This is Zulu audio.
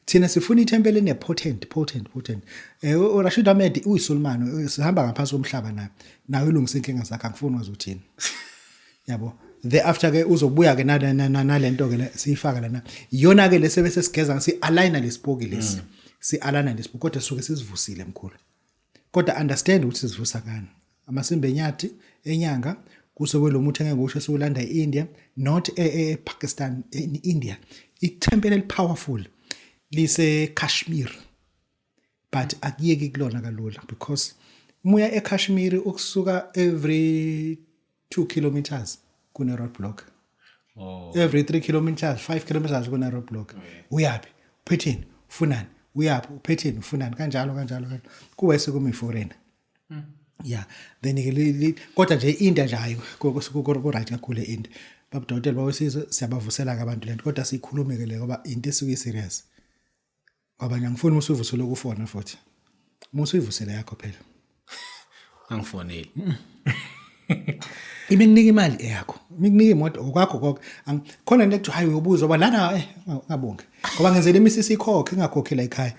Thina sifuna ithempeli ene potent potent potent. URashid Ahmed uyisulumane, sihamba ngaphansi komhlaba naye. Nawe ulungisa inkinga zakhe, angifuni wazi uthini. Yabo. Thereafter ke uzobuya ke nalento ke siyifaka lana. Iyona ke lese bese sigeza si align lesipoki lesi. Si align lesipoki kodwa suke sizivusile, mkhulu. Kodwa understand ukuthi sizivusa ngani. Amasimba enyathi enyanga kusobe lo muthi engeke usho siwulanda e-India, not e-Pakistan, in India. Ithempeli elipowerful lise Kashmir. But akuyeki kulona kalula because umuya eKashmir ukusuka every 2 kilometers kune roadblock. Oh. Every 3 kilometers, 5 kilometers kune roadblock. Uyapi? Uphetheni? Ufunani? Uyapi? Uphetheni? Ufunani? Kanjalo kanjalo kanjalo. Kuwe sekumi foreigner. Yeah, then ke kodwa nje iIndia nje hayi ku right kakhulu eIndia. Babudokotela bawesizwe siyabavusela ke abantu lento kodwa sikhulume ke le ngoba into esuke serious. Ngoba nje angifuni usuvusele ukufona futhi. Uma usuyivusele yakho phela. Angifoneli. Imikunika imali eyakho. Imikunika imoto okwakho konke. Khona into ekuthiwa hayi uyobuza ngoba lana ngabonge. Ngoba ngenzela imisisi ikhokhe ingakhokhela ekhaya.